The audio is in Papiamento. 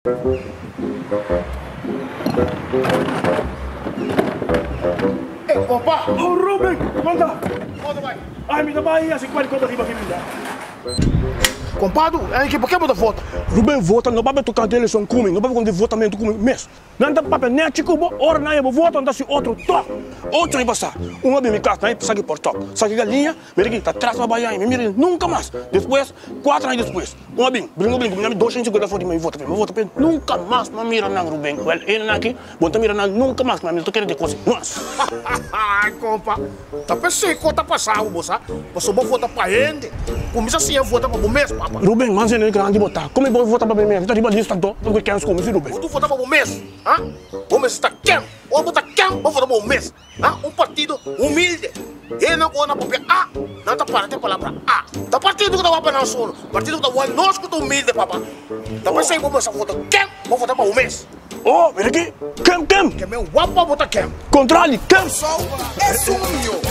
Ey, compa! Oh, Ruben! Kon ta? Kon ta bai? Ay, mi ta bai hasi kualke kos ariba aki mi ta. Kompadu, e por ke bo ta vota? Ruben vota no papia tokante elekshon ku mi, no papia kontra votamentu ku mi mes. Nan ta papia nechi ku bo, ora nan haya bo voto nan ta hasi otro tok. Ocho aña pasá, un a bin mi kas, nan a saki portòp, saki galiña, mi riki ta tras pa bai aña, mi mira nunka mas. Despues, kuater aña despues, un a bin, bringu bringu, mi na mi dos shen sinkuenta for di mi vota p'e, mi vota p'e, nunka mas mi a mira nan Ruben. Wèl, e nan aki, bo no ta mira nan nunka mas, mi no ta kere di kos mas. Hahaha, kompa, Ta p'esei ku ta pasa bo, bo sa, pasobra bo vota pa hende. Kuminsá siña vota pa bo mes, papa. Ruben, mas hende grandi bo ta. Komo bo vota pa bo mes? Ta riba lista anto, bo kens komo si, Ruben. Bo tu vota pa bo mes, ha? Bo mester ta ken. Ora bo ta ken, bo vota pa bo mes, ha? Un partido humilde. Hendenan ku ora nan papia A, nan ta para den palabra A. Ta partido ku ta wak pa nan solo, partido ku ta wak nos ku ta humilde, papa. Ta p'esei bo mester vota ken, bo vota pa bo mes. Oh, mira aki! Kem, kem! Ke men wapa bo ta kem. Kontrali, kem! Kòrsou es un mihó.